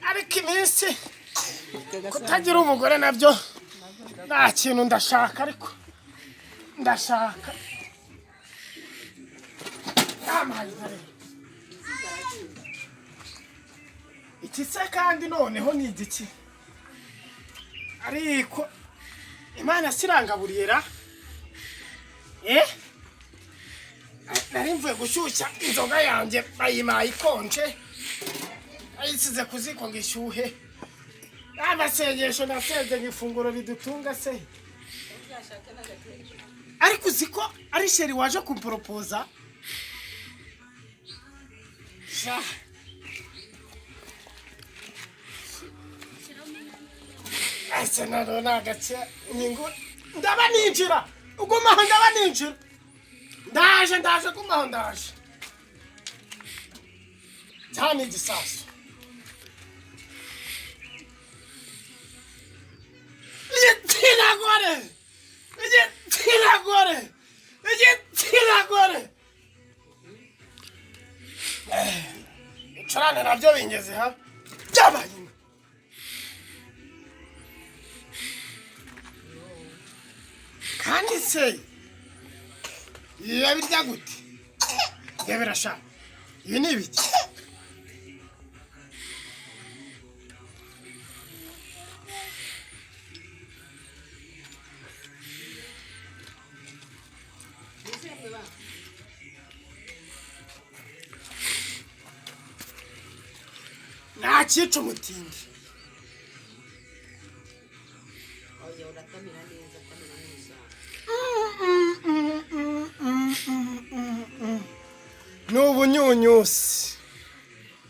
Ariko iminsi kutagira umugore nabyo nta kintu. Ndashaka, ariko ndashaka. Yampaye inka rero. Iki se kandi noneho ni igiki? Ariko Imana sirangaburiye ra. Nari mvuye gushyushya inzoga yanjye, bayimaye ikonje, ayisize ku ziko ngo ishyuhe. Amasengesho nasenze ngo ifunguro ridutunga se. Ariko uzi ko ari chéri waje kumporopoza sha? Ese nano ni agace nyingu. Ndaba ninjira, ugumaho, ndaba ninjira. Ndaje, ndaje, gumaho, ndaje. Cyane igisasu. Igitsina gore, igitsina gore, igitsina gore. Ibicurane nabyo bingeze ha byabaye inka. Kandi se biba birya gute? Rebera sha, ibi ni ibiki? Nta cyica umutindi. Oya, uratamira neza, tamira neza. Ni ubunyunyusi.